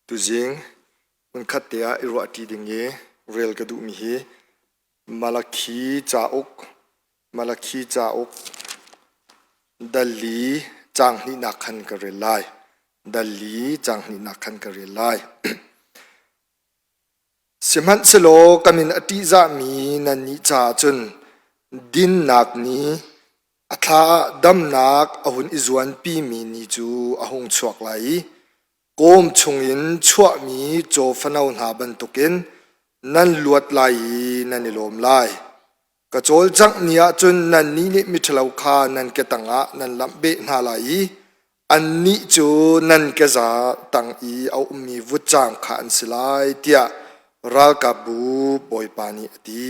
Tuzing hmunkhat te ah i ruahṭi ding i rel ka duhmi hi Malakhi cauk, Malakhi cauk dal li caang hnihnak khan ka rel lai. Dal li caang hnihnak khan ka rel lai. Sihmanhsehlaw ka min a ṭihzahmi nannih caah cun dinnak ni A thla ah damnak a hun i zuanpimi ni cu a hung chuak lai i kawm chungin chuahmi caw fano hna bantukin nan luat lai i nan i lawm lai. Ka cawlcangh ni ah cun nannih nih miṭhalo kha nan ke tangah nan lamh beh hna lai i annih cu nan keza tang i a ummi vutcaam kha an si lai, tiah ralkapbu Bawipa nih a ti.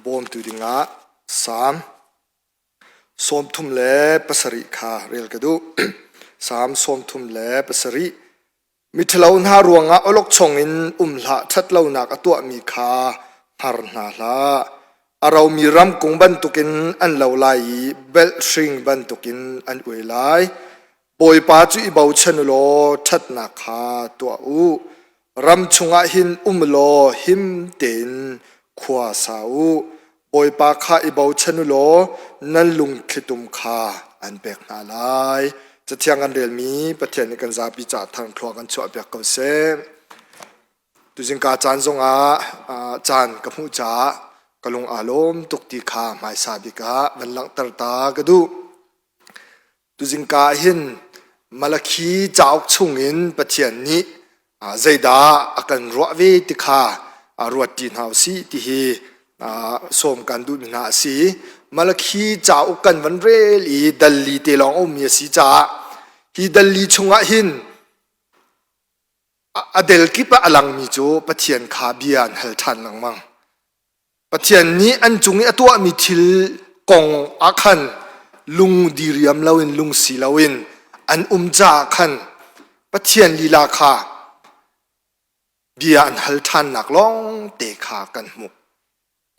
Bawmtu dingah Salm 37 kha rel ka duh. Salm 37. Miṭhalo hna ruangah awlokchong in um hlah, ṭhatlonak a tuahmi kha hngar hna hlah. A romi ramkung bantukin an lo lai i belhhring bantukin an uai lai. Bawipa cu i bochan u law ṭhatnak kha tuah u. Ram chungah hin um law him tein khua sa u. Bawipa kha i bochan u law nan lungthlitum kha an pek hna lai. Cathiang kan relmi Pathian nih kan zapi caah thangthlua kan chuahpiak ko seh. Tuzingka caan zongah caan ka hmuh caah ka lung aa lawm tuk ti kha hmaisa bik ah van langhter ta ka duh. Tuzingka ah hin Malakhi cauk chungin Pathian nih zeidah a kan ruah ve ti kha ruat ṭi hna u sih ti hi sawm kan duhmi hna a si. Malakhi cauk kan van rel i dalli te lawng a ummi a si caah hi dalli chungah hin a del kip ah a langmi cu Pathian kha bia an hal ṭhan lengmang. Pathian nih an cung i a tuahmi thil kong ah khan lung diriam loin lungsi loin an um caah khan Pathian lila kha bia an hal ṭhannak lawng te kha kan hmuh.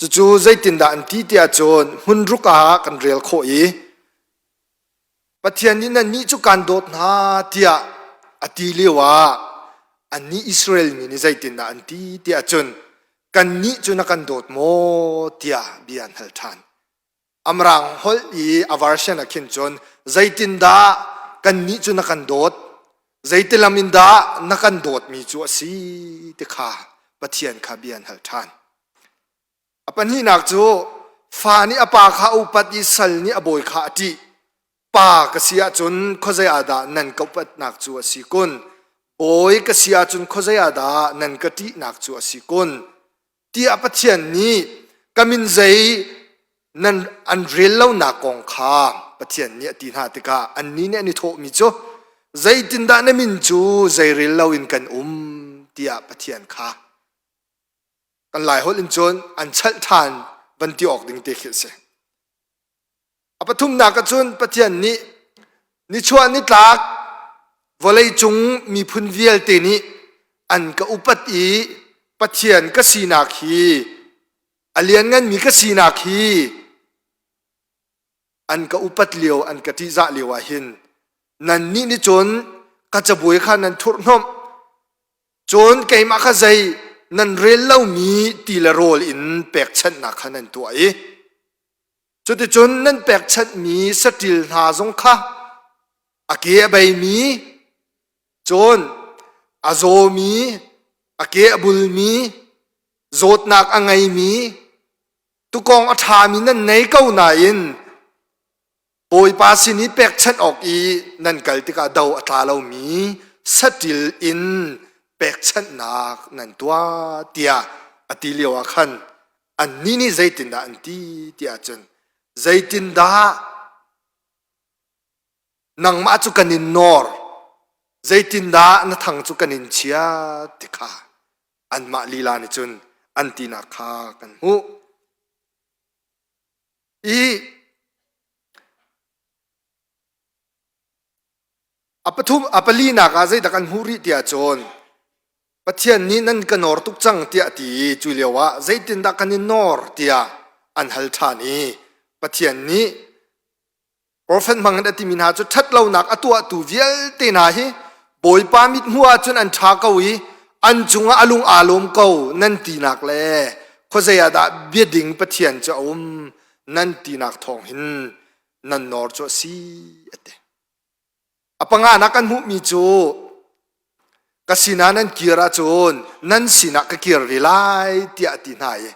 Cucu zeitindah an ti tiah cun hmunruk ah kan rel khawh i Pathian nih nannih cu kaan dawt hna tiah a ti lioah annih Israel mi nih zeitindah an ti tiah cun kannih cu na kan dawt maw tiah bia an hal ṭhan. Amrang holh i a version ah khin cun zeitindah kannih cu na kan dawt zeitilam in dah na kan dawtmi cu a si ti kha Pathian kha bia an hal ṭhan. A pahnihnak cu fa nih a pa kha a upat i sal nih a bawi kha a ṭih. Pa ka si ahcun khuazei ah dah nan ka upatnak cu a si kun? Bawi ka si ahcun khuazei ah dah nan ka ṭihnak cu a si kun? Tiah Pathian nih ka min zei nan an rel lonak kong kha Pathian nih a ti hna tikah annih nih an i thawhmi cu zeitindah na min cu zei rel loin kan um tiah Pathian kha Kan Laiholh in cun an chalh ṭhan van ti awk ding te khi a si. A pathumnak ah cun Pathian nih nichuah nitlak vawleicung miphun vialte nih an ka upat i Pathian ka sinak hi a liannganmi ka sinak hi an ka upat lio an ka ṭihzah lio ah hin nannih nih cun ka cabuai kha nan thurhhnawmh Cun keimah kha zei nan rel lomi ti le rawl in pekchanhnak kha nan tuah i cuticun nan pekchanhmi saṭil hna zong kha a ke a beimi cun a zawmi a ke a bulmi zawtnak a ngeimi tukawng a ṭhami nan nei ko nain Bawipa sin i pekchanh awk i nan kal tikah do a tla lomi saṭil in pekchanhnak nan tuah tiah a ti lioah khan annih nih zeitindah an ti tiah cun zeitindah nangmah cu kan in nawr zeitindah na thang cu kan in chia ti kha anmah lila nih cun an tinak kha kan hmuh. I a pathum a palinak ah zeidah kan hmuh rih tiah cun Pathian nih nan ka nawr tuk cang tiah a ti i cu lio ah zeitindah kan in nawr tiah an hal ṭhan i Pathian nih profet hmang in a timi hna cu ṭhatlonak a tuahtu vialte hna hi. Bawipa mithmuh ahcun an ṭha ko i an cungah a lung aa lawm ko nan tinak le khuazei ah dah biading Pathian cu a um nan tinak thawng hin nan nawr cu a si a ti. A panganak kan hmuhmi cu ka sinah nan kir ahcun nan sinah ka kir ve lai tiah a ti hna i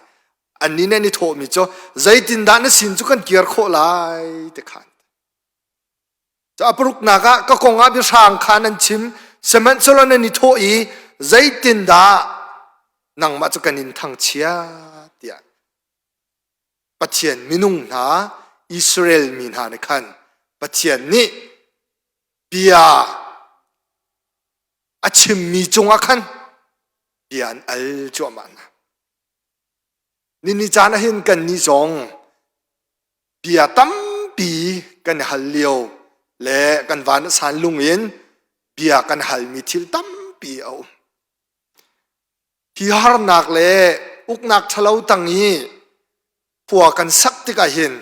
annih nih an i thawhmi cu zeitindah na sin cu kan kir khawh lai ti khan. A paruknak ah ka kong ah biahrang kha nan chim sihmanhsehlaw nan i thawh i zeitindah nangmah cu kan in thangchia tiah Pathian minung hna Israel mi hna nih khan Pathian nih bia a chimmi cungah khan bia an al cuahmah hna. Nini caan ah hin kannih zong bia tampi kan i hal lio le kan van a san lung in bia kan halmi thil tampi a um. Hi harnak le uknak ṭhalo tang i khua kan sak tikah hin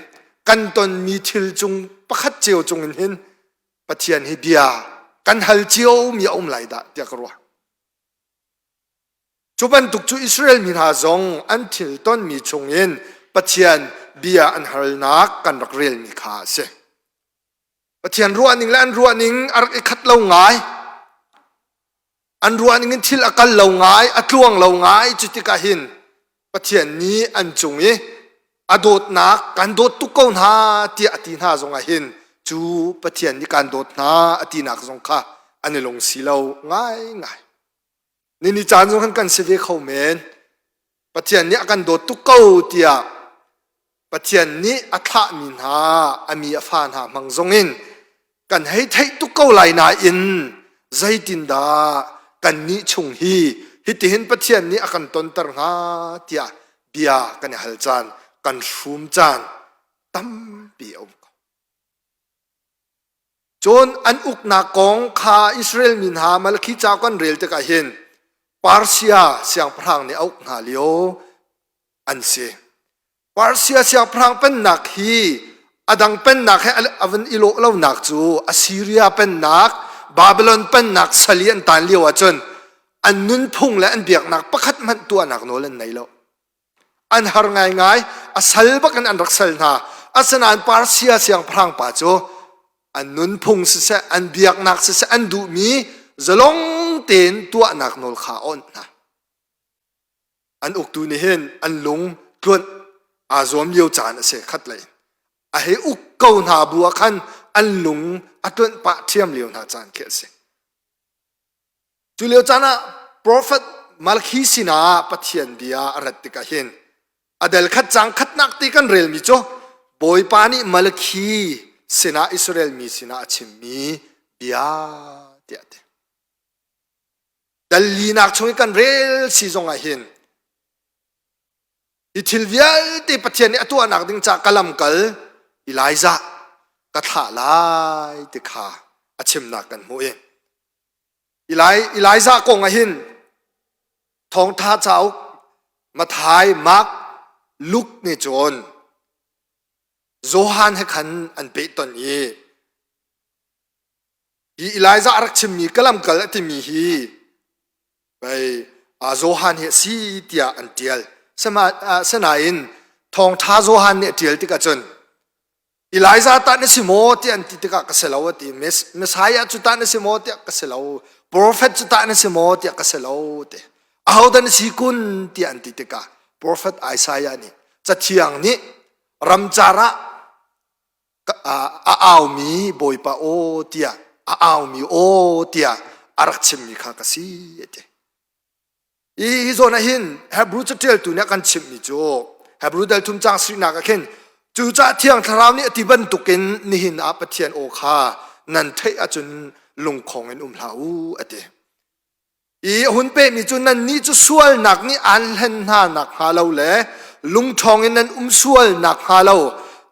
kan tonmi thil cung pakhat cio cung in hin Pathian hi bia kan hal ciomi a um lai dah tiah ka ruah. Cu bantuk cu Israel mi hna zong an thil tonmi chungin Pathian bia an halnak kan rak relmi kha a si. Pathian ruahning le an ruahning a rak i khat lo ngai. An ruahning in thil a kal lo ngai, a tluang lo ngai. Cu tikah hin Pathian nih an cung i a dawtnak kan dawt tuk ko hna tiah a ti hna zongah hin cu Pathian nih kan dawt hna a tinak zong kha an i lungsi lo ngaingai. Nini caan zong kan si ve kho men. Pathian nih a kan dawt tuk ko tiah Pathian nih a thlahmi hna a mi a fa hna hmang zongin kan hei theih tuk ko lai nain zeitindah kannih chung hi hitihin Pathian nih a kan tonter hnga tiah bia kan i hal caan kan hrum caan tampi a um ko. Cun an uknak kong kha Israel mi hna Malakhi ca kan rel tikah hin Persia siangpahrang nih a uk hna lio an si. Persia siangpahrang pennak hi a dang pennak he a van i lawh lonak cu Assyria pennak, Babylon pennak sal i an tan lio ahcun an nunphung le an biaknak pakhat hmanh tuahnak nawl an nei lo. An har ngaingai, a sal bak in an rak sal hna. Asinain Persia siangpahrang pa cu an nunphung siseh, an biaknak siseh, an duhmi zalong tein tuahnak nawl kha a awnh hna. An uktu nih hin an lung tluanh aa zuam lio caan a si khat lei. A hei uk ko hna bu ah khan an lung a tluanh pah ṭhiam lio hna caan khi a si. Cu lio caan ah profet Malkhi sinah Pathian bia a rat tikah hin a del khat cang khatnak ti kan relmi cu Bawipa nih Malakhi sinah Israel mi sinah a chimmi bia tiah a ti. Dal linak chung i kan rel si zongah hin hi thil vialte Pathian nih a tuahnak ding ca ka lamkal Elijah ka thlah lai ti kha a chimnak kan hmuh i Elijah kong ah hin thawngtha cauk Mathai, Mark, Luke nih cun Johan he khan an pehtonh i hi Elijah a rak chimmi ka lamkal a timi hi pei Johan hi a si tiah an ṭial. Sinain thawngṭha Johan nih a ṭial tikah cun Elijah tah na si maw tiah an ti tikah ka si lo a ti. Messiah cu tah na si maw tiah ka si lo. Prophet cu tah na si maw tiah ka si lo ti. Ahodah na si kun tiah an ti tikah Prophet Isaiah nih Cathiang nih ramcar ah a aumi Bawipa aw tiah a aumi aw tiah a rak chimmi kha ka si a ti. Hi zawn ah hin Hebrew caṭialtu nih a kan chimhmi cu Hebrew dal thum caang sarihnak ah khin cucaah Thiang Thlarau nih a ti bantukin nihin ah Pathian aw kha nan theih ahcun lungkhong in um hlah u a ti. I a hun pehmi cu nannih cu sualnak nih aan hlen hna nakhnga lo le lungṭhawng in nan um sual nakhnga lo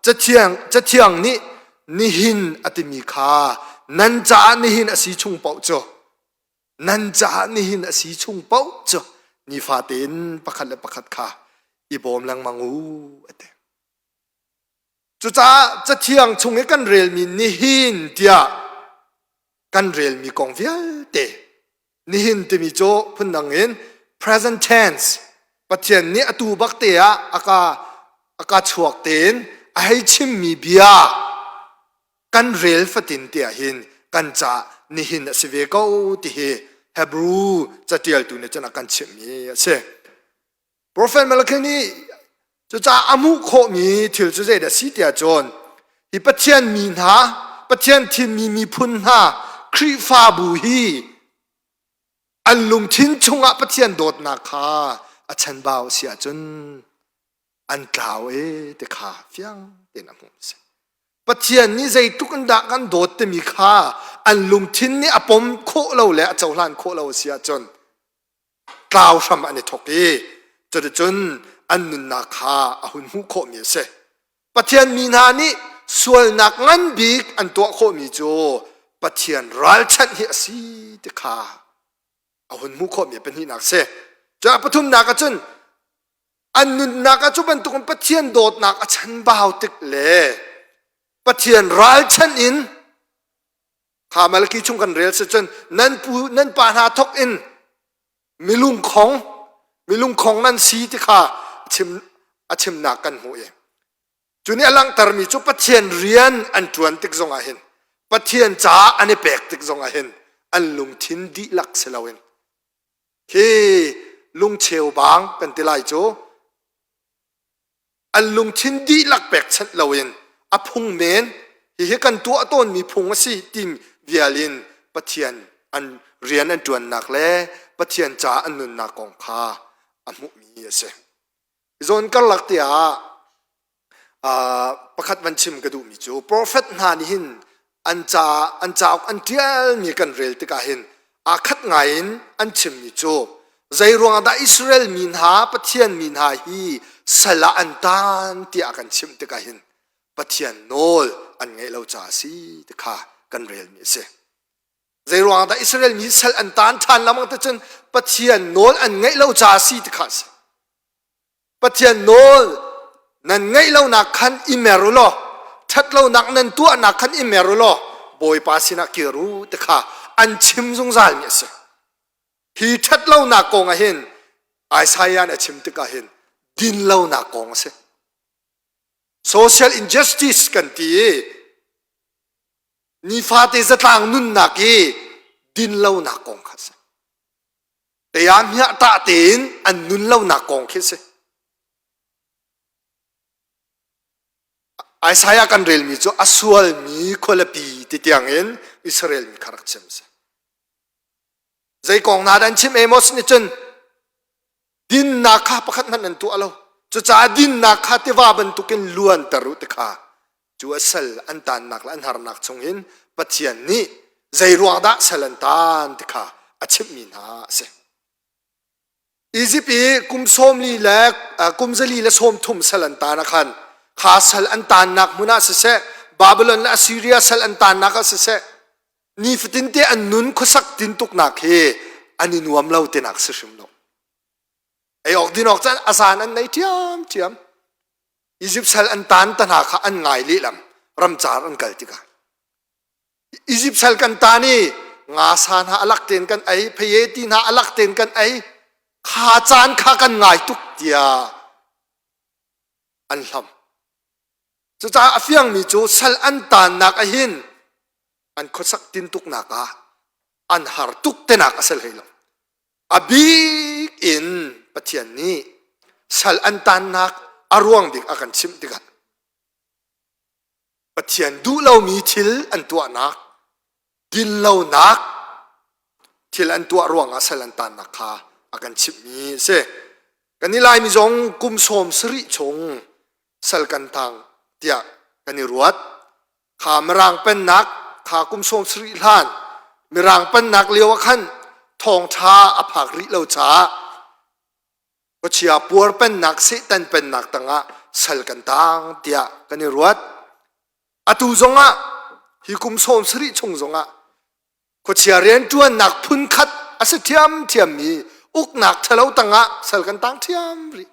Cathiang, Cathiang nih nihin a timi kha nan caah nihin a si chung paoh cu Nan caah nihin a si chung paoh cu nifate in pakhat le pakhat kha i bawm lengmang u a ti. Cucaah Cathiang chung i kan relmi nihin tiah Kan relmi kong vialte nihin timi cu phundang in present tense Pathian nih atu bak te ah aka aka chuak tein a hei chimmi bia kan rel fatin te ah hin kan ca nihin a si ve ko ti hi Hebrew catialtu nih cun a kan chimhmi a si. Profet Malachi nih cucaah a hmuh khawhmi thil cu zeidah a si tiah cun hi Pathian mi hna, Pathian thimmi miphun hna, Khrihfabu hi an lungthin chungah Pathian dawtnak kha a chanbau a si ahcun an tlau e ti kha fiang tein a hmuh a si. Pathian nih zeitluk in dah kan dawt timi kha an lungthin nih a pom khawh lo le a cohlan khawh lo a si ahcun tlau hram an i thawk i cuticun an nunnak kha a hun hmuh khawhmi a si. Pathian mi hna nih sualnak ngan bik an tuah khawhmi cu Pathian ralchanh hi a si ti kha a hun hmuh khawhmi pahnihnak a si. Cun a pathumnak ah cun an nunnak ah cu bantukin Pathian dawtnak a chanbau tik le Pathian ralchanh in Kha Malaki chung kan rel si cun nan pu nan pa hna thok in milungkhong milungkhong nan si ti kha chim a chimnak kan hmuh i cu nih a langhtermi cu Pathian rian an ṭuan tik zongah hin Pathian caah an i pek tik zongah hin an lungthin dihlak si loin hi lungcheu bang kan ti lai cu An lungthin dihlak pekchanh loin a phung men hihi kan tuah tawnmi phung a si ti vial in Pathian an rian an ṭuannak le Pathian ca an nunnak kong kha a hmuhmi a si. Zawn karlak tiah pakhat van chim ka duhmi cu profet hna nih hin an ca an cauk an ṭialmi kan rel tikah hin aa khat ngai in an chimmi cu zei ruangah dah Israel mi hna Pathian mi hna hi sal ah an taan tiah kan chimh tikah hin Pathian nawl an ngaih lo caah a si ti kha kan relmi a si. Zei ruangah dah Israel mi sal an taan ṭhan lengmang te cun Pathian nawl an ngaih lo caah a si ti kha a si. Pathian nawl nan ngaih lonak khan i mer u law ṭhatlonak nan tuahnak khan i mer u law Bawipa sinah kir u ti kha an chim zungzalmi a si. Hi ṭhatlonak kong ah hin Isaiah nih a chim tikah hin dinlonak kong a si. Social injustice kan ti i nifate zatlang nunnak i dinlonak kong kha a si. Teiah hmiah tein an nun lonak kong khi a si. Isaiah kan relmi cu a sualmi khualipi ti tiangin Israel mi kha rak chim a si. Zei kong hna dah an chim Amos nih cun dinnak kha pakhat hmanh an tuah lo. Cucaah dinnak kha tiva bantukin luanter u ti kha cu a sal an tannak le an harnak chungin Pathian nih zei ruang dah sal an tan ti kha a chimhmi hna a si. Izipt i kum sawmli le kum zali le sawm thum sal an tan ah khan kha sal an tannak hmun ah siseh Babylon le Assyria sal an tannak ah siseh nifatin te an nun khuasak tintuknak hi an i nuam lo tinak si hrim lo. Ei awk din awk caan a zan an nei ṭhiamṭhiam. Izipt sal an taan ta hna kha an ngai lehlam ramcar an kal tikah Izipt sal kan taan i nga sa hna a lak tein kan ei pheye ti hna a lak tein kan ei kha caan kha kan ngai tuk tiah an hlam cucaah a fiangmi cu sal an taannak ahin an khuasak tintuknak ah an har tuk tenak a si hlei lo A bik in Pathian nih sal an tannak a ruang bik a kan chimh tikah Pathian duh lomi thil an tuahnak, dinlonak thil an tuah ruangah sal an tannak kha a kan chimhmi a si. Kan i Laimi zong kum 70 chung sal kan tang tiah kan i ruat. Kha Mirang pennak kha kum 70 hlan Mirang pennak lio ah khan thawngṭha a phak rih lo caah khuachia puar pennak Satan pennak tangah sal kan tang tiah kan i ruat. Atu zongah hi kum 70 chung zongah khuachia rianṭuannak phunkhat a si ṭhiamṭhiammi uknak ṭhalo tangah sal kan tang ṭhiam rih.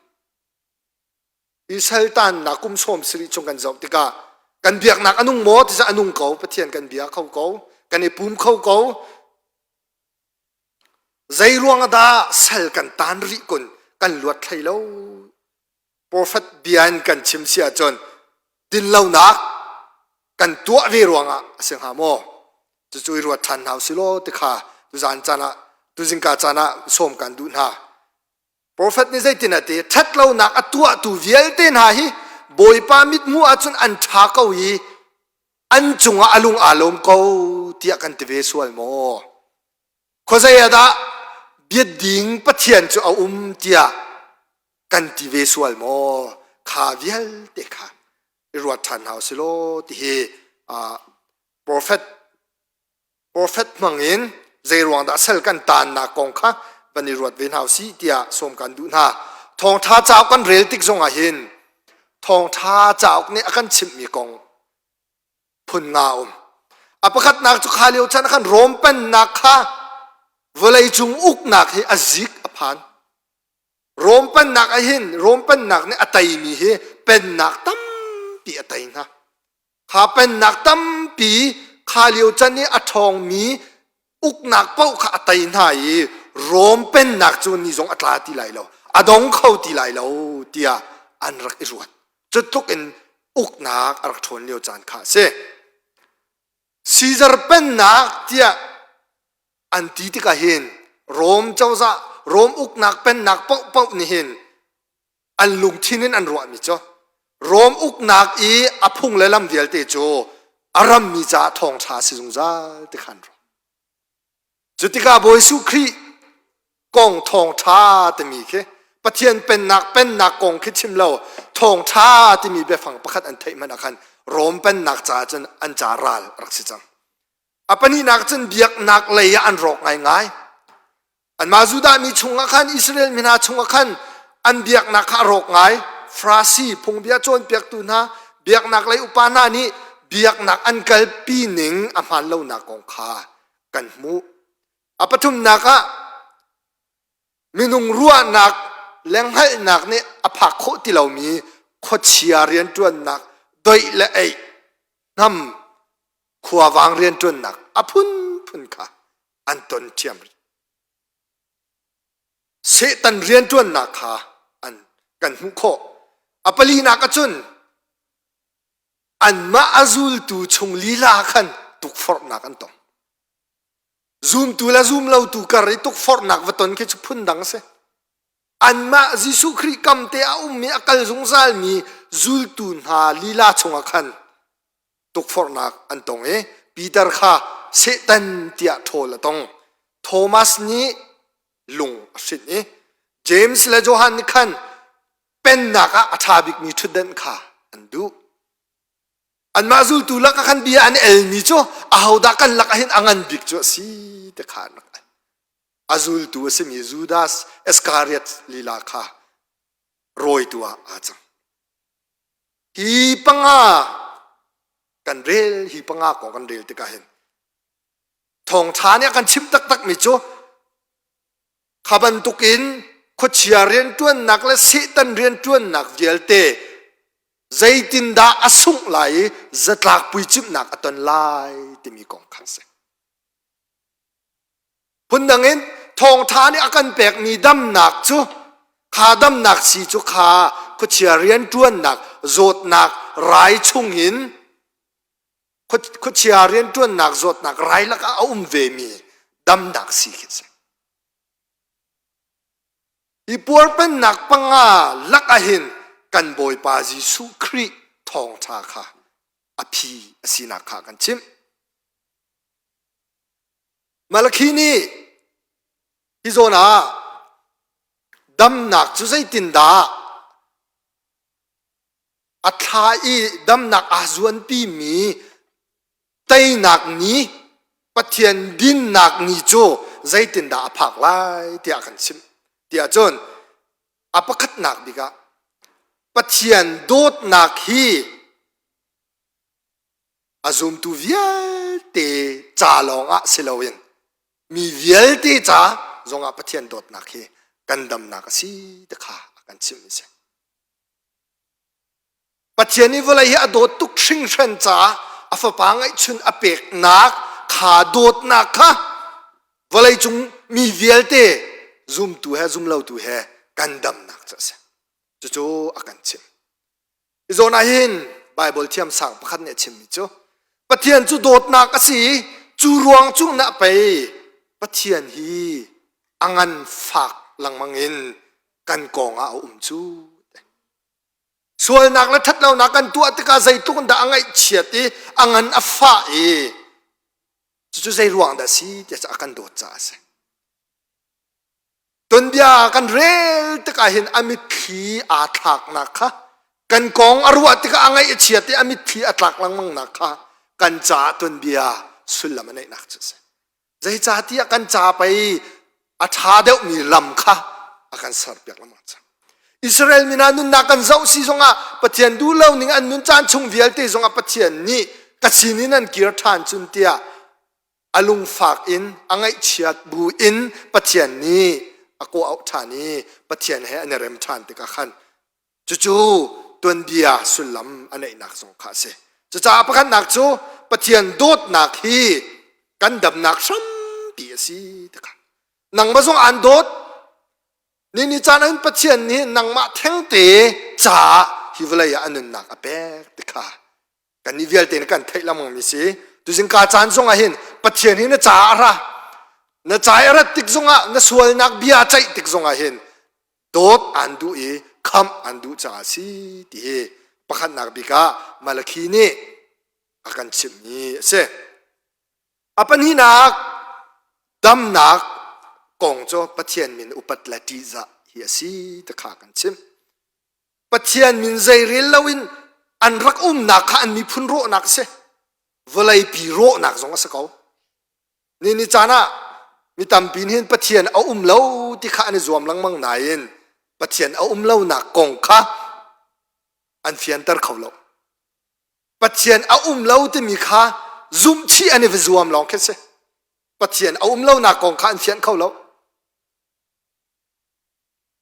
I saltannak kum 70 chung kan zoh tikah kan biaknak a nung maw ti a nung ko Pathian kan bia kho ko. Kan i pum kho ko. Zei ruang ah dah sal kan tan rih kun kan luat thlei lo? Profet bia in kan chim si ahcun dinlonak kan tuah ve ruangah a si hnga maw? Cucu i ruat ṭhan hna usih law ti kha tuzan caan ah tuzingka caan ah sawm kan duh hna. Profet nih zeitin a ti? Ṭhatlonak a tuahtu vialte hna hi Bawipa mithmuh ahcun an ṭha ko i an cungah a lung aa lawm ko tiah kan ti ve sual maw? Khuazei ah dah biading Pathian cu a um tiah kan ti ve sual maw? Kha vialte kha i ruat ṭhan hna usih law ti hi profet profet hmangin zei ruang dah sal kan taannak kong kha van i ruat ve hna usih tiah sawm kan duh hna. Thawngṭha cauk kan rel tik zongah hin thawngṭha cauk nih a kan chimhmi kong phun nga a um. A pakhatnak cu kha lio chan ah khan Rom pennak kha vawleicung uknak hi a zik a phan. Rom pennak ah hin Rom pennak nih a teimi hi pennak tampi a tei hna. Kha pennak tampi kha lio chan i a ṭhawngmi uknak paoh kha a tei hna i Rom pennak cu ni zong a tla ti lai lo, a dong kho ti lai lo tiah an rak i ruat. Cu tluk in uknak a rak ṭhawn lio caan kha a si. Caesar pennak tiah an ti tikah hin Rom cozah, Rom uknak pennak paohpaoh nih hin an lungthin in an ruahmi cu Rom uknak i a phung le lam vialte cu a rammi caah thawngṭha a si zungzal ti khan ruah. Cu tikah Bawi Jesuh Khrih kong thawngṭha timi khi Pathian pennak pennak kong khi chim lo thawngṭha timi biafang pakhat an theih hmanh ah khan Rom pennak caah cun an ca ral a rak si cang. A pahnihnak cun biaknak lei ah an rawk ngaingai. Anmah Judah mi chungah khan Israel mi hna chungah khan an biaknak kha a rawk ngai. Farasi phungbia cawnpiaktu hna, biaknak lei upa hna nih biaknak an kalpi ning a hmaan lonak kong kha kan hmuh. A pathumnak ah minung ruahnak le hngalhnak nih a phak khawh ti lomi khuachia rianṭuannak doih le eih hnam khuavang rianṭuannak a phunphun kha an ton ṭhiam rih. Satan rianṭuannak kha an kan hmuh khawh. A palinak ahcun anmah a zultu chung lila khan tukforhnak an tong. Zumtu le zumlotu kar i tukforhnak va ton khi cu phundang a si. Anmah Jesuh Khrih kam te a ummi a kal zungzalmi zultu hna lila chungah khan tukforhnak an tong i Peter kha Satan tiah ṭhawl a tong. Thomas nih lung a hrinh i James le Johan nih khan pennak ah a ṭha bikmi ṭhutdenh kha an duh. Anmah zultu lakah khan bia an elmi cu ahodah kan lakah hin a ngan bik cu a si ti kha an rak al. A zultu a simi Judas Iskariot lila kha rawitu ah aa cang. Hi panga kan rel, hi panga kong kan rel tikah hin thawngṭha nih a kan chimh taktakmi cu kha bantukin khuachia rianṭuannak le Satan rianṭuannak vialte zeitindah a sungh lai i zatlak puicimhnak a ton lai timi kong kha a si. Phundang in thawngṭha nih a kan pekmi damnak cu kha damnak si cu kha khuachia rianṭuannak zawtnak rai chungin khuachia rianṭuannak zawtnak rai lakah a um vemi damnak si khi a si. Hi puarpennak panga lakah hin kan Bawipa Jesuh Khrih thawngṭha kha a phi a sinak kha kan chimh. Malakhi nih hi zawn ah damnak cu zeitindah a thla i damnak aa zuanpimi teinak ni Pathian dinnak ni cu zeitindah a phak lai tiah kan chimh tiah cun a pakhatnak bik ah Pathian dawtnak hi A zumtu vialte ca lawngah si loin mi vialte ca zongah Pathian dawtnak hi kan damnak a si ti kha a kan chimh a si. Pathian nih vawlei hi a dawt tuk hringhran caah a fapa ngeihchun a peknak kha dawtnak kha vawleicung mi vialte zumtu he zumlotu he kan damnak cu a si. Cucu a kan chimh. Hi zawn ah hin Baibal thiamsang pakhat nih a chimmi cu Pathian cu dawtnak a si i cu ruang cu na pei Pathian hi a ngan fak lengmang in kan kong ah a um cu. Sualnak le ṭhatlonak kan tuah tikah zeitluk in dah a ngaihchiat i a ngan a fah i cucu zei ruang dah a si tiah a kan dawt caah a si. Tuanbia kan rel tikah hin a mitthli aa thlaknak kha kan kong a ruah tikah a ngaih a chiat i a mitthli a tlak lengmangnak kha kan caah tuanbia sullam a neihnak cu a si. Zeicahtiah kan ca pei a ṭha deuhmi lam kha a kan serpiak lengmang cang. Israel mi hna nunnak kan zoh si zongah Pathian duh lo ning an nun caan chung vialte zongah Pathian nih ka sin in an kir ṭhan cun tiah a lungfak in a ngaihchiat bu in Pathian nih a kawh auh ṭhan i Pathian he an i rem ṭhan tikah khan cucu tuanbia sullam a neihnak zong kha a si. Cucaah pakhatnak cu Pathian dawtnak hi kan damnak hrampi a si tikha. Nangmah zong aan dawt. Ni ni caan ah Pathian nih nangmah thengte caah hi vawlei ah a nunnak a pek tikha Kannih vialte nih kan theih lengmang mi si. Tuzing ka caan zong ah hin Pathian hi na caah a ra. Na ca i a rat tik zongah na sualnak bia ceih tik zongah hin dawt aan duh i khamh aan duh caah si ti hi pakhatnak bik ah Malakhi nih a kan chimhmi a si. A pahnihnak damnak kong cu Pathian min upat le ṭihzah hi a si ti kha kan chimh. Pathian min zeirel loin an rak umnak kha an miphun rawhnak a si. Vawleipi rawhnak zong a si ko. Ni ni caan ah mi tampi nih hin Pathian a um lo ti kha an i zuam lengmang nain Pathian a um lonak kong kha an fianter kho lo. Pathian a um lo timi kha zumh chih an i va zuam lawng khi a si. Pathian a um lonak kong kha an fianh kho lo.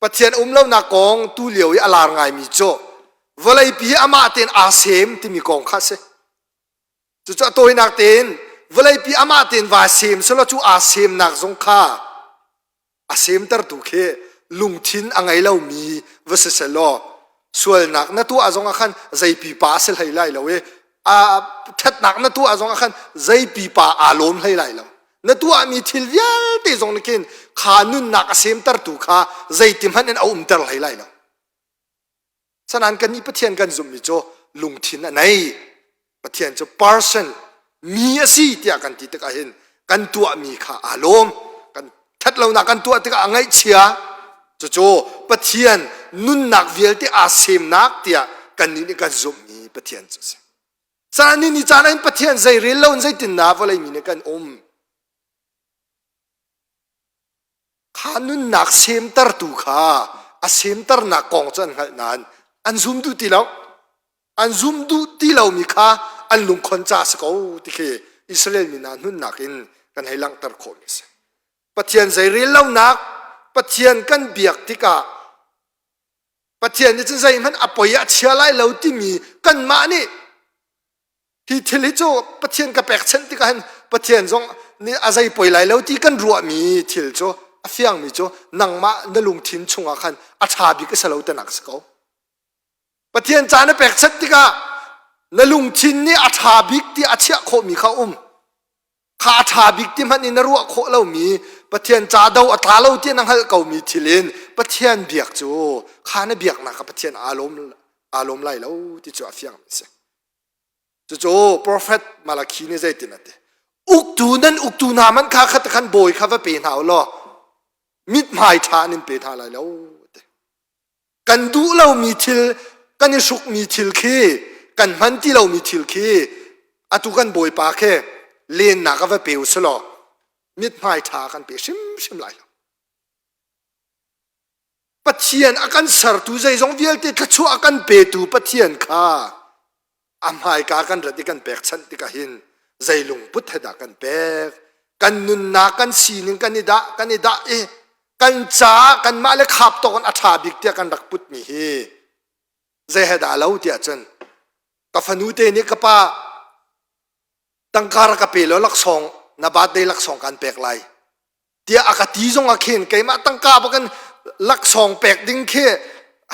Pathian um lonak kong tu lio i a lar ngaimi cu vawleipi hi amah tein aa sem timi kong kha a si. Cucu a tawinak tein vawleipi amah tein vaa sem selaw cu aa semnak zong kha a semtertu khi lungthin a ngei lomi va si selaw sualnak na tuah zong ah khan zei pipa a si hlei lai lo i a ṭhatnak na tuah zong ah khan zei pipa aa lawm hlei lai lo. Na tuahmi thil vialte zong nih khin kha nunnak a semtertu kha zeiti hmanh in a umter hlei lai lo. Sanan kannih Pathian kan zumhmi cu lungthin a nei. Pathian cu person mi a si tiah kan ti tikah hin kan tuahmi kha aa lawm. Kan ṭhatlonak kan tuah tikah a ngaihchia. Cucu Pathian nunnak vialte aa semnak tiah kannih nih kan zumhmi Pathian cu a si. Caan ni ni caan ah hin Pathian zei rel lo in zeitindah vawlei mi nih kan um. Kha nunnak semtertu kha a semternak kong cu an hngalh nain an zum duh ti lo. An zum duh ti lomi kha an lungkhon ca a si ko ti khi Israel mi hna nunnak in kan hei langhter khawhmi a si. Pathian zei rel lonak Pathian kan biak tikah Pathian nih cun zeihmanh a poi ah chia lai lo timi kanmah nih hi thil hi cu Pathian ka pekchanh tikah hin Pathian zong nih a zei poi lai lo ti kan ruahmi thil cu a fiangmi cu nangmah na lungthin chungah khan a ṭha bik a si lo tinak a si ko. Pathian ca na pekchanh tikah na lungthin nih a ṭha bik ti a chiah khawhmi kha um. Kha a ṭha bik ti hmanh in na ruah khawh lomi Pathian ca do a tla lo ti na hngalh komi thil in Pathian biak cu kha na biaknak kha Pathian aa lawm aa lawm lai lo ti cu a fiang mi a si. Cucu profet Malakhi nih zeitin a ti? Uktu nan uktu hna man kha khat khan bawi kha va pe hna u law mithmai ṭha an in pe hna lai lo ti. Kan duh lomi thil kan i hrukmi thil khi kan hman ti lomi thil khi atu kan bawipa khi lennak a va pe u selaw mithmai ṭha kan pe hrimhrim lai lo. Pathian a kan sertu zeizong vialte thluachuah a kan petu Pathian kha a hmaika kan rat i kan pekchanh tikah hin zei lungput he dah kan pek kan nunnak kan sining kan i dah kan i dah i kan caah kanmah le khap tawk in a ṭha bik tiah kan rak putmi hi zei he dah lo tiah cun ka fanu te nih ka pa tangka rak ka pe law laksawng Na birthday laksawng kan pek lai tiah a ka ti zong ah khin keimah tangka bakin laksawng pek ding khi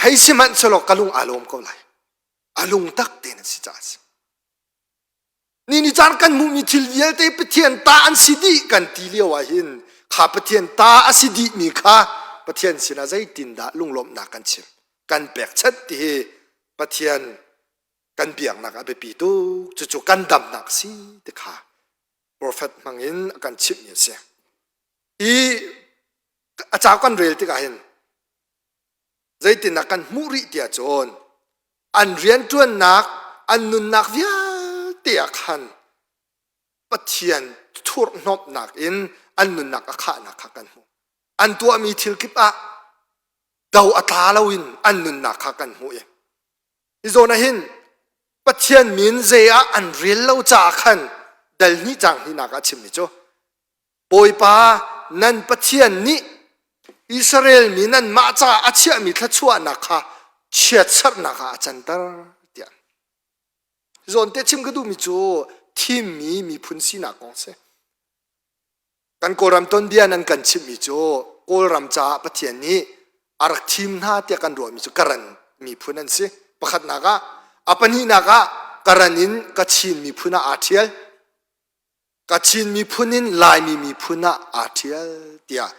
hei si hmanh selaw ka lung aa lawm ko lai. A lung tak tein an si caah a si. Ni ni caan kan hmuhmi thil vialte Pathian ta an si dih kan ti lio ah hin kha Pathian ta a si dihmi kha Pathian sinah zeitindah lunglawmhnak kan chim kan pekchanh ti hi Pathian kan biaknak a biapi tuk cucu kan damnak si ti kha profet hmangin a kan chimhmi a si. Hi a cau kan rel tikah hin zeitindah kan hmuh rih tiah cun an rianṭuannak an nunnak vialte ah khan Pathian thurhhnawmhnak in an nunnak a khahnak kha kan hmuh. An tuahmi thil kip ah do a tla loin an nunnak kha kan hmuh i hi zawn ah hin Pathian min zei ah an rel lo caah khan dal hnih cang hnihnak ah a chimmi cu Bawipa nan Pathian nih Israel mi nanmah caah a chiahmi thluachuahnak kha chiatserhnak ah a canter tiah. Zawn te chim ka duhmi cu thimmi miphun sinak kong si. Kan Kawlram tonbia nan kan chimhmi cu Kawlram caah Pathian nih a rak thim hna tiah kan ruahmi cu Karen miphun an si. Pakhatnak ah, a pahnihnak ah Karen in Kachin miphun ah aa ṭhial. Kachin miphun in Laimi miphun ah aa ṭhial tiah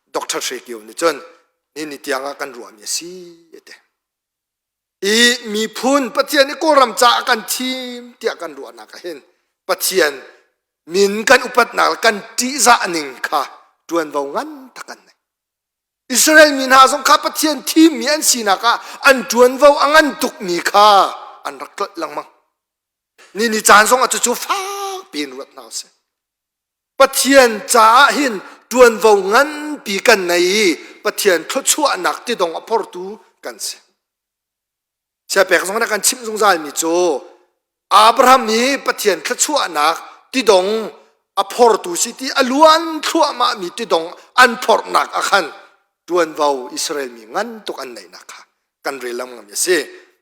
Dr. Hre Kio nih cun ni ni tiang ah kan ruahmi a si a ti. I miphun Pathian nih Kawlram caah kan thim tiah kan ruahnak ah hin Pathian min kan upatnak le kan ṭihzah ning kha ṭuanvo ngan tak kan nei. Israel mi hna zong kha Pathian thimmi an sinak ah an ṭuanvo a ngan tukmi kha an rak tlolh lengmang. Ni ni caan zong ah cucu fak piin ruat hna usih. Pathian caah hin ṭuanvo nganpi kan nei i Pathian thluachuahnak tidong a phortu kan si. Siapek zong nih kan chimh zungzalmi cu Abraham hi Pathian thluachuahnak tidong a phortu si ti a luan thluahmahmi tidong an phorhnak ah khan ṭuanvo Israel mi ngan tuk an neihnak kha kan rel lengmang mi a si.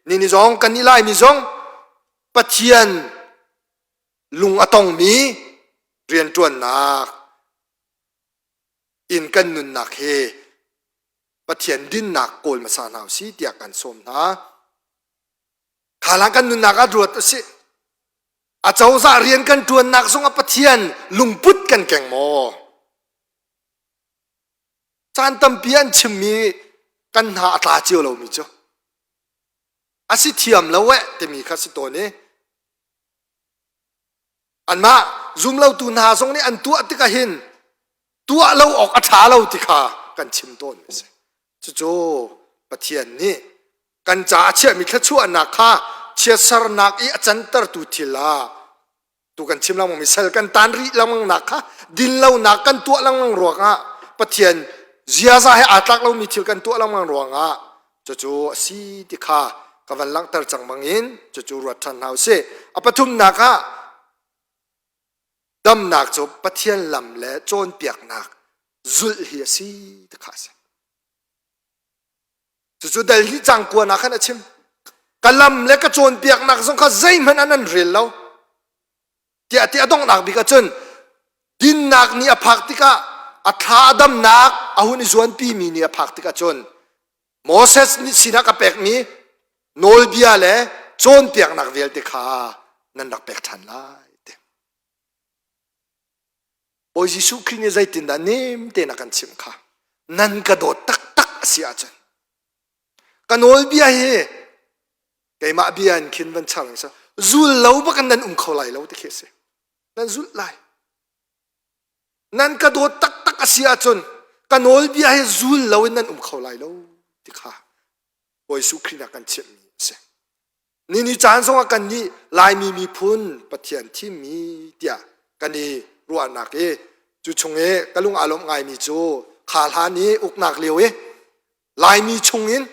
Ni ni zong kan i Laimi zong Pathian lung a tongmi rianṭuannak in kan nunnak hi Pathian dinnak kawl hmasa hna usih tiah kan sawm hna. Khalang kan nunnak ah ruat usih. A cozah rian kan ṭuannak zongah Pathian lungput kan keng maw? Caan tampi an chimmi kan hna a tla cio lomi cu a si thiam lo eh timi kha si tawn i anmah zumlotu hna zong nih an tuah tikah hin tuah lo awk a ṭha lo ti kha kan chim tawn a si. Cucu Pathian nih kan ca a chiahmi thluachuahnak kha chiatsernak i a cantertu thil ah tu kan chim lengmang mi sal kan tan rih lengmang nak kha dinlonak kan tuah lengmang ruangah Pathian ziaza he aa tlak lomi thil kan tuah lengmang ruangah cucu a si ti kha ka van langhter cang bangin cucu ruat ṭhan hna usih. A pathumnak ah damnak cu Pathian lam le cawnpiaknak zulh hi a si ti kha a si. Cucu dal hi cang kuan ah khan a chim. Ka lam le ka cawnpiaknak zong kha zeihmanh an an rel lo. Tiah ti a donghnak bik ahcun dinnak ni a phak tikah a thla a damnak a hun i zuanpi mi ni a phak tikah cun Moses nih sinah ka pekmi nawlbia le cawnpiaknak vialte kha nan rak pek ṭhan lai. Ti. Bawi Jesuh Khrih nih zeitindah nem tein a kan chimh kha nan ka dawt taktak a si ahcun ka nawlbia hi keimah bia in khin van char sa zul lo bak in nan um kho lai lo ti khi a si nan zulh lai nan ka dawt taktak a si ahcun ka nawlbia hi zul lo in nan um kho lai lo ti kha Bawi Jesuh Khrih nih a kan chimhmi a si Ni ni caan zongah kan nih Laimi miphun Pathian thimmi tiah kan i ruahnak i cu chung i ka lung aa lawmh ngaimi cu kha hlan i uknak lio i Laimi chungin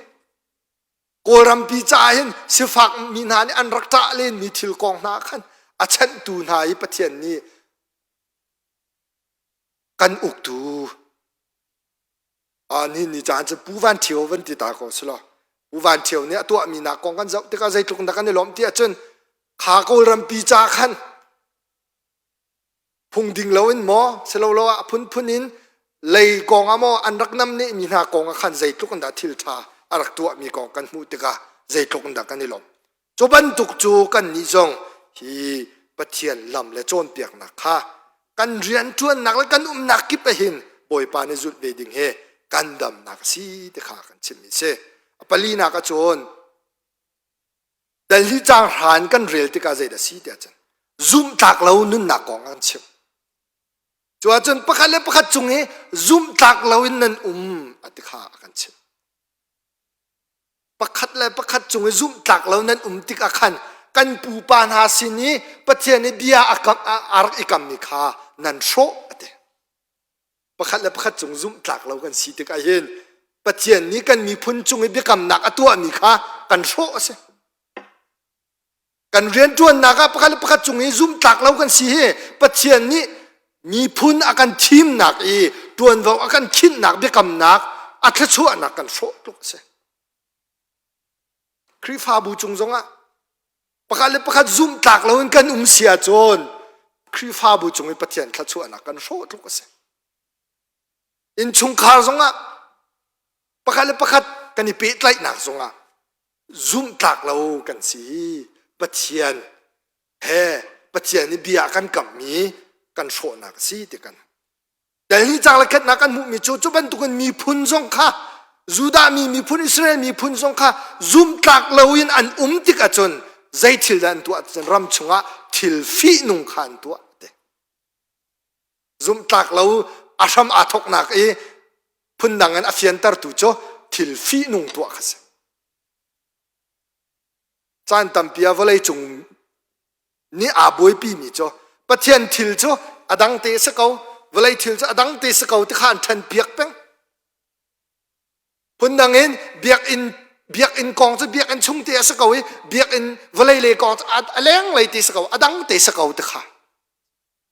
Kawlrampi caah hin sifak mi hna nih an rak ṭah lenmi thil kong hna khan a chanhtu hna i Pathian nih kan uktu Ni ni caan cu Pu Van Ṭhio van ti ta ko selaw Pu Van Ṭhio nih a tuahmi nak kong kan zoh tikah zeitluk dah kan i lawmh ti ahcun kha Kawlrampi ca khan Phung ding loin maw silolo ah a phunphun in lei kong ah maw an rak nam nih mi hna kong ah khan zeitluk in dah thil ṭha a rak tuahmi kong kan hmuh tikah zeitluk in dah kan i lawmh. Cu bantuk cu kannih zong hi Pathian lam le cawnpiaknak kha kan rianṭuannak le kan umnak kip ah hin Bawipa nih zulh ve ding hi kan damnak a si ti kha kan chimmi a si. A palinak ah cun Delhi caang hran kan rel tikah zeidah a si tiah cun zumhtlak lo nunnak kong an chim. Cu ahcun pakhat le pakhat cung i zumhtlak loin nan um a ti kha a kan chimh. Pakhat le pakhat cung i zumhtlak lo nan um tikah khan kan pupa hna sin i Pathian i bia a rak i kammi kha nan hrawh a ti. Pakhat le pakhat cung zumhtlak lo kan si tikah hin Pathian nih kan miphun cung i biakamnak a tuahmi kha kan hrawh a si. Kan rianṭuannak ah pakhat le pakhat cung i zumhtlak lo kan si hi Pathian nih miphun a kan thimnak i ṭuanvo a kan khinhnak biakamnak a thluachuahnak kan hrawh tluk a si. Khrihfabu cung zongah pakhat le pakhat zumhtlak loin kan um si ahcun Khrihfabu cung i Pathian thluachuahnak kan hrawh tluk a si. Innchungkhar zongah pakhat le pakhat kan i pehtlaihnak zongah zumhtlak lo kan si. Pathian he Pathian i bia kan kammi kan hrawhnak a si ti kan Delhi cang le khatnak kan hmuhmi cu cu bantukin miphun zong kha Judah mi miphun Israel miphun zong kha zumhtlak loin an um tik ahcun zei thil dah an tuah cun ram chungah thil fihnung kha an tuah te. Zumhtlak lo a hram aa thawknak i phundang in a fiantertu cu thil fihnung tuah kha si. Caan tampi ah vawlei cung nih aa buaipimi cu Pathian thil cu a dang te si ko, vawlei thil cu a dang te si ko ti kha an ṭhen piak peng. Phundang in biakinn biakinn kong cu biakinn chung te a si ko i biakinn vawlei lei kong cu a lenglei te si ko, a dang te si ko ti kha.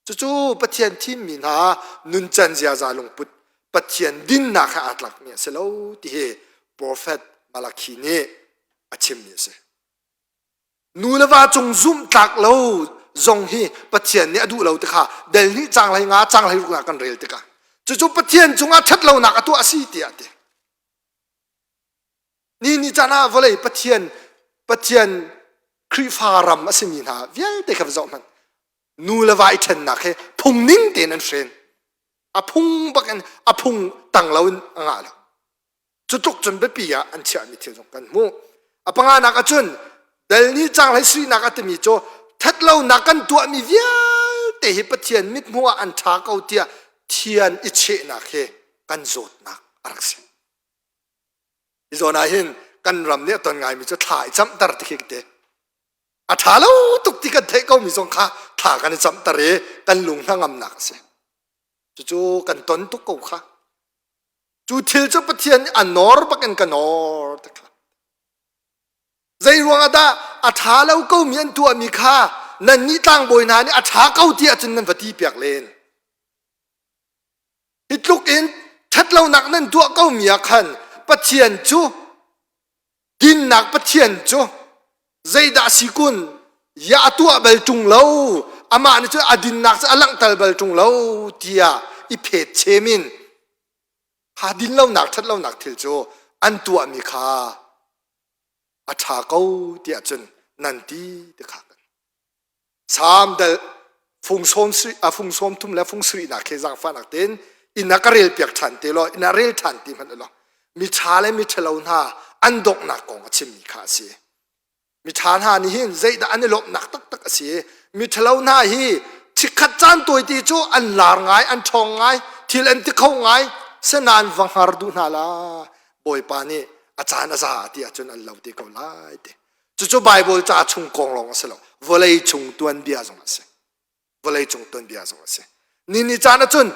Cucu Pathian thimmi hna nuncan ziaza lungput Pathian dinnak he aa tlakmi a si lo ti hi profet Malakhi nih a chimmi a si. Nu le va cung zumhtlak lo zong hi Pathian nih a duh lo ti kha del nih cang hlei nga cang hlei ruk kan rel tikah cucu Pathian cungah ṭhat lonak a tuah a si tiah a ti. Ni ni caan ah vawlei Pathian Pathian Khrihfa ram a simi hna vialte kha va zoh hmanh. Nu le va i ṭhennak hi phung ning tein an hren. A phung bak in a phung tang lo in a ngah lo. Cu tluk cun biapi ah an chiahmi thil zong kan hmuh. A panganak ahcun dal nih canghlei suinak a timi cu ṭhatlonak kan tuahmi vialte hi Pathian mithmuh ah an ṭha ko tiah thian i chehnak hi kan zawtnak a rak si. Hi zawn ah hin kan ram nih a ton ngaimi cu thla i camhter ti khi te. A ṭha lo tuk ti kan theih komi zong kha thla kan i camhter i kan lung hnangamnak a si. Cucu kan ton tuk ko kha. Cu thil cu Pathian nih a nawr bakin ka nawr ti kha. Zei ruangah dah a ṭha lo komi an tuahmi kha nannih tlangbawi hna nih a ṭha ko ti ahcun nan va ti piak len. Hi tluk in ṭhatlonak nan tuah komi ah khan Pathian cu dinnak Pathian cu zeidah si kun ya a tuah bal ṭung lo amah nih cun a dinnak cu a langhter bal ṭung lo tiah i phet chem in kha dinlonak ṭhatlonak thil cu an tuahmi kha a ṭha ko tiah cun nan ti ti kha Salm dal fung sawm a fung sawm thum le fung sarihnak khi zaangfahnak tein inn ah ka rel piak ṭhan te law inn ah rel ṭhan ti hmanh law miṭha le miṭhalo hna an donghnak kong a chimmi kha a si. Miṭha hna nih hin zeidah an i lawmhnak taktak a si. Miṭhalo hna hi chikkhat caan tawite cu an lar ngai, an ṭhawng ngai, thil an ti kho ngai, senain va hngar duh hna la. Bawipa nih a caan a za ti ahcun an lo te ko lai ti. Cucu Baibal ca chung kong lawng a si lo. Vawlei chung tuanbia zong a si. Vawlei cung tuanbia zong a si. Ni ni caan ahcun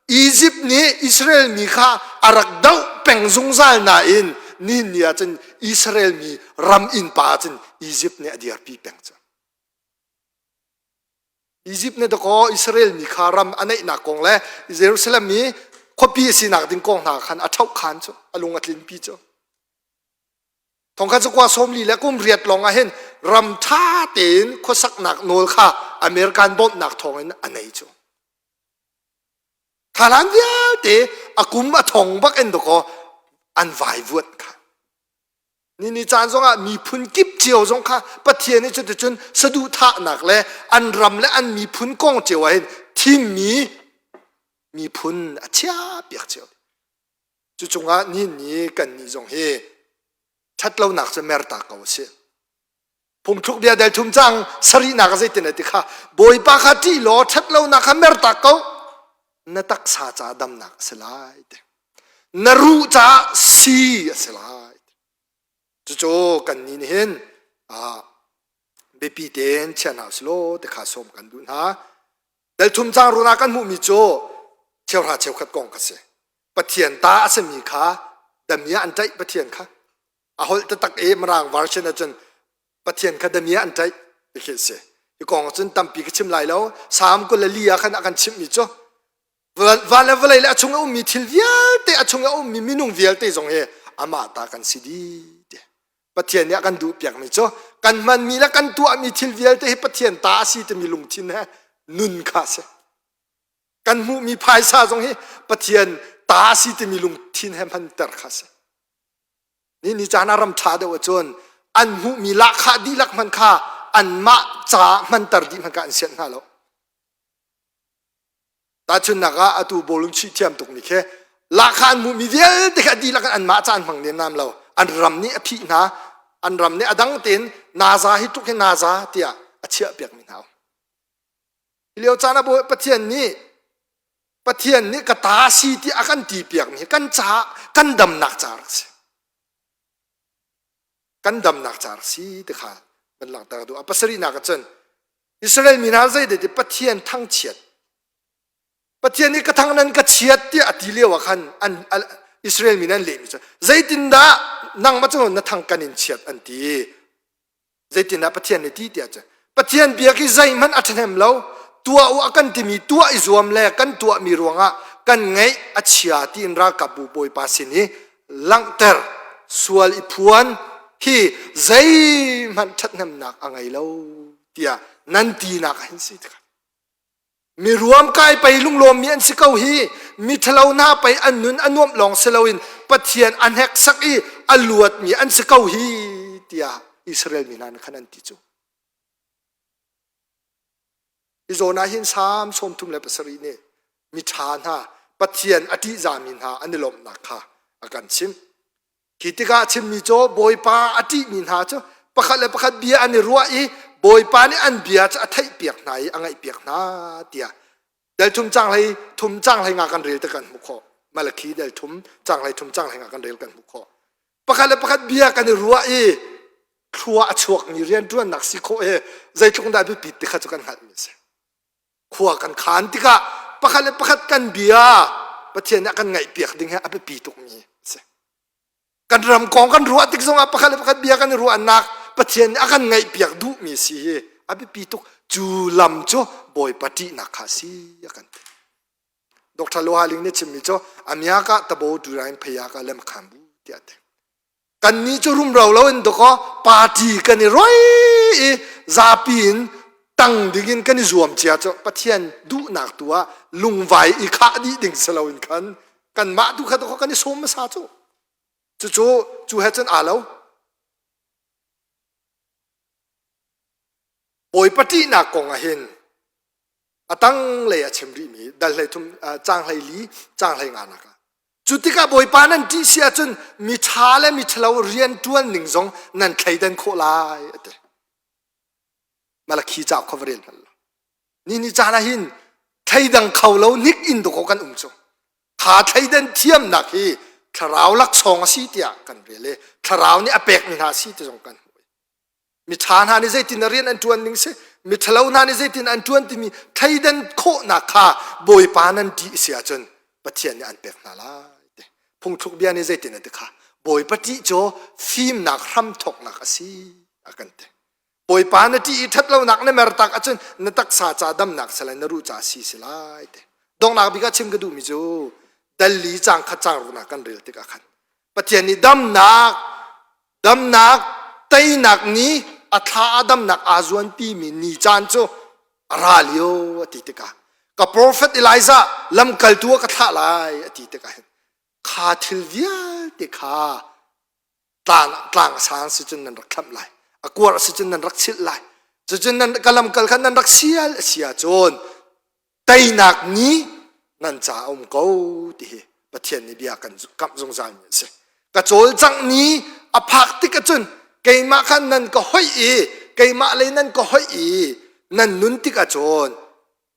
Egypt nih Israel mi kha a rak doh peng zungzal nain ni ni ahcun Israel mi ram innpa ahcun Egypt nih a dirpi peng cu. Egypt nih dakaw Israel mi kha ram a neihnak kong le Jerusalem i khuapi a sinak ding kong hna khan a ṭhoh khan cu a lung a tlinpi cu. Thongkhat zakua 40 le kum riat lawng ah hin ram ṭha tein khuasaknak nawl kha American bawmhnak thawngin a nei cu. Thailand vialte a kum a thong bak in dakaw an vaivuan kha. Ni ni caan zongah miphun kip cio zong kha Pathian nih cuticun saduhthahnak le an ram le an miphun kong cio ah hin thimmi miphun a chia piak cio. Cu cungah ni ni kan nih zong hi ṭhatlonak cu merta ko a si. Phungthluk bia del thum cang sarihnak a zeitin a ti kha Bawipa kha ṭih law ṭhatlonak kha mertak ko na taksa caah damnak a si lai ti. Na ruh caah si a si lai. Cucu kan nih nih hin biapi tein chia hna usih ti kha sawm kan duh hna. Del thum cang run ah kan hmuhmi cu cheuhra cheukhat kong kha si. Pathian ta a simi kha damia an ṭaih Pathian kha. A holh taktak i Mirang version ahcun Pathian kha damia an ṭaih ti khi a si. Hi kong ahcun tampi ka chim lai lo. Salm 24 ah khan a kan chimhmi cu van le vawlei le a chung a ummi thil vialte a chung a ummi minung vialte zong hi amah ta kan si dih ti. Pathian nih a kan duhpiakmi cu kan hmanmi le kan tuahmi thil vialte hi Pathian ta a si timi lungthin he nun kha a si. Kan hmuhmi phaisa zong hi Pathian ta a si timi lungthin he hmanter kha a si. Ni ni caan ah ram ṭha deuh ahcun an hmuhmi lahkhah dihlak hmanh kha anmah ca hmanter dih hmanh kha an sianh hna lo. Tahchunhnak ah atu bawlung chuih thiam tukmi khi lahkhah an hmuhmi vialte kha dihlak in anmah ca an hmang nemnam lo. An ram nih a phih hna. An ram nih a dang tein naza hi tluk hi naza tiah a chiah piakmi hna. Hi lio caan ah Pathian nih Pathian nih ka ta si ti a kan ti piakmi hi kan caah kan damnak ca rak si. Kan damnak ca rak si ti kha van langhter duh. A pasarihnak ah cun Israel mi hna zei ti Pathian thangchiat Pathian nih ka thang nan ka chiat tiah a ti lio ah khan an Israel mi nan lehmi cu zeitindah nangmah cu na thang kan in chiat an ti zeitindah Pathian nih ti tiah cu Pathian bia khi zeihmanh a ṭhahnem lo tuah u a kan timi tuah i zuam le kan tuahmi ruangah kan ngeih a chia tiin ralkapbu bawipa sin i langhter sual i phuan hi zeihmanh ṭhathnemnak a ngei lo tiah nan tinak ah hin si tikah mi ruam kai pei lunglawmmi an si ko hi mi ṭhalo hna pei an nun a nuamh lawng si loin Pathian a hneksak i a luatmi an si ko hi tiah Israel mi hna nih khan an ti cu Hi zawn ah hin Salm 37 nih miṭha hna Pathian a ṭihzami hna an i lawmhnak kha a kan chimh. Khi tikah a chimmi cu Bawipa a ṭihmi hna cu pakhat le pakhat bia an i ruah i Bawipa nih an bia cu a theihpiak hna i a ngaihpiak hna tiah del thum cang hlei thum cang hlei nga kan rel te kan hmuh khawh. Malakhi del thum cang hlei thum cang hlei nga kan rel kan hmuh khawh. Pakhat le pakhat bia kan i ruah i thlua a chuakmi rianṭuannak si khawh hi zeitluk dah biapit ti kha cu kan hngalhmi a si. Khua kan khaan tikah pakhat le pakhat kan bia Pathian nih a kan ngaihpiak ding hi a biapi tukmi a si. Kan ram kong kan ruah tik zongah pakhat le pakhat bia kan i ruahnak Pathian nih a kan ngaihpiak duhmi si hi a biapi tuk. Cu lam cu Bawipa ṭihnak kha a si a kan ti. Dr. Lohaling nih chimmi cu amiaka tabo turain phayaka lem khambu tiah a ti. Kannih cu rumro loin dawkaw party kan i roi i zapi in tang dingin kan i zuam cia cu Pathian duhnak tu ah lungvai i khah dih ding si loin khan kanmah tu kha dawkaw kan i sawm hmasa cu. Cucu cu he cun aa lo. Bawipa ṭihnak kong ah hin a tanglei a chim rihmi dal hlei thum caang hlei li caang hlei nga nak ah Cu tikah Bawipa nan ṭih si ahcun miṭha le miṭhalo rian ṭuan ning zong nan thleidan khawh lai a ti. Malakhi cauk kha va rel hmanh lo. Ni ni caan ah hin thleidang kho lo hnik in dawkaw kan um cu. Kha thleidan thiamnak hi thlarau laksawng a si tiah kan rel i thlarau nih a pekmi hna a si ti zong kan hmuh. Miṭha hna nih zeitin a rian an ṭuan ning si, miṭhalo hna nih zeitin an ṭuan timi thleidan khawhnak kha Bawipa nan ṭih si ahcun Pathian nih an pek hna lai ti. Phungthluk bia nih zeitin a ti kha Bawipa ṭih cu fimnak hramthawknak a si a kan ti. Bawipa na ṭih i ṭhatlonak na mertak ahcun na taksa ca damnak si lai na ruh ca si si lai ti. Donghnak bik ah chim ka duhmi cu dal li caang khat caang ruknak kan rel tikah khan Pathian nih damnak Damnak teinak ni a thla a damnak aa zuanpimi ni caan cu a ra lio a ti tikah. Ka prophet Elijah lamkaltu ah ka thlah lai a ti tikah hin kha thil vialte kha tlang tlang a sang si cun nan rak thlamh lai a kuar a si cun nan rak chilh lai cucun nan ka lamkal kha nan rak sial a si ahcun teinak ni nan ca a um ko ti hi Pathian nih bia kan kamh zungzal mi a si ka cawlcangh ni a phak tik ahcun keimah khan nan ka hoih i keimah lei nan ka hoih i nan nun tik ahcun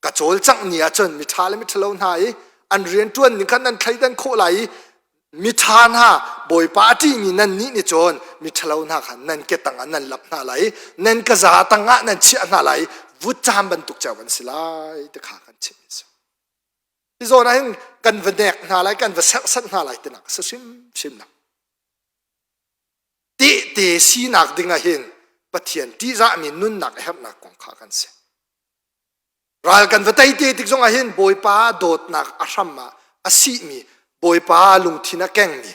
ka cawlcangh ni ahcun miṭha le miṭhalo hna i an rianṭuan ning khan nan thleidan khawh lai i miṭha hna Bawipa a ṭihmi nan nih nih cun miṭhalo hna kha nan ke tangah nan lap hna lai i nan ka za tangah nan chiah hna lai i vutcam bantuk cio an si lai ti kha kan chimh a si. Hi zawn ah hin kan va nek hna lai, kan va serhsat hna lai tinak a si hrimhrim lo. Tehte sinak ding ah hin Pathian ṭihzahmi nunnak a herhnak kong kha kan si. Ral kan va tei te tik zongah hin Bawipa dawtnak a hram ah a sihmi, Bawipa lungthin a kengmi,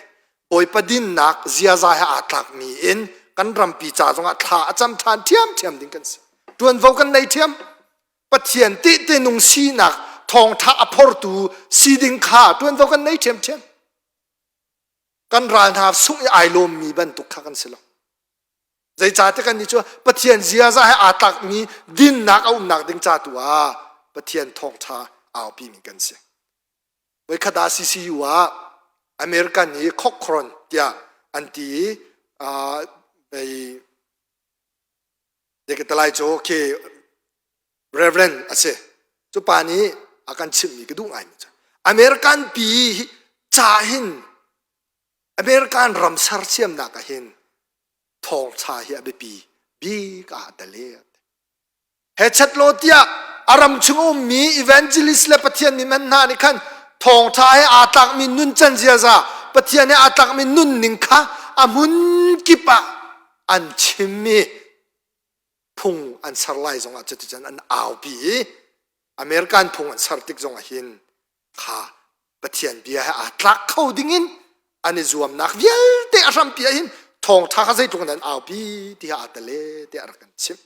Bawipa dinnak ziaza he aa tlakmi in kan rampi ca zongah thla a cam ṭhan ṭhiamṭhiam ding kan si. Ṭuanvo kan nei ṭhiam. Pathian tehte nung sinak thawngṭha a phortu si ding kha ṭuanvo kan nei ṭhiamṭhiam. Kan ral hna sungh i ai lawmmi bantuk kha kan si lo. Zeicahtiah kannih cu Pathian ziaza he aa tlakmi dinnak a umnak ding ca tu ah Pathian thawngṭha aupimi kan si. Voikhat ah CCU ah American i Cochran tiah an ti i uh, Deketalai cu khi Reverend a si. Cu pa nih a kan chimhmi ka duh ngaimi cu American pi ca hin American ram sersiamnak ah hin thawngṭha hi a biapi bik ah tel i he chat law tiah a ram chung a ummi evangelist le Pathian mi man hna nih khan thawngṭha he aa tlakmi nuncan ziaza Pathian he aa tlakmi nunning kha a hmun kip ah an chim i phung an ser lai zongah cuticun an aupi i American phung an ser tik zongah hin kha Pathian bia he aa tlak kho dingin an i zuamnak vialte a hrampi ah hin thawngṭha kha zeitluk in an aupi ti kha aa tel e tiah a rak kan chimh.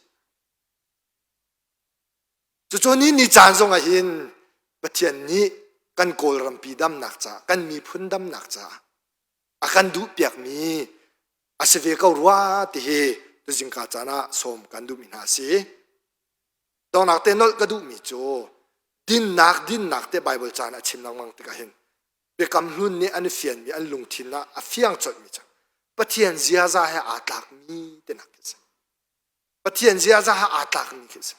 Cucu ni ni caan zongah hin Pathian nih kan Kawlrampi damnak caah, kan miphun damnak caah a kan duhpiakmi a si ve ko rua ti hi tuzingka caan ah sawm kan duhmi hna a si. Donghnak te nolh ka duhmi cu dinnak dinnak te Bible caan a chim lengmang tikah hin biakam hlun nih an i fianmi an lungthin ah a fiang colhmi cu Pathian ziaza he aa tlakmi tinak khi a si. Pathian ziaza he aa tlakmi khi a si.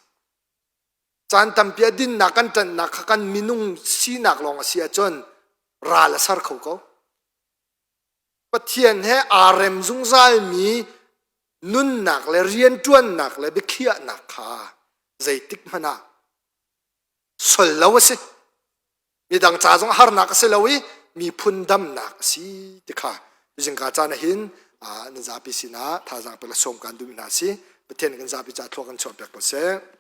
Caan tampi ah dinnak kan ṭanhnak kha kan minung sinak lawng a si ahcun ral a ser kho ko. Pathian he aa rem zungzalmi nunnak le rianṭuannak le biakhiahnak kha zeitik hmanh ah sol lo a si. Midang ca zong harnak a si lo i miphun damnak a si ti kha zingka caan ah hin nan zapi sinah thazaang pek le sawm kan duhmi hna a si. Pathian kan zapi ca thlua kan chuahpiak ko seh.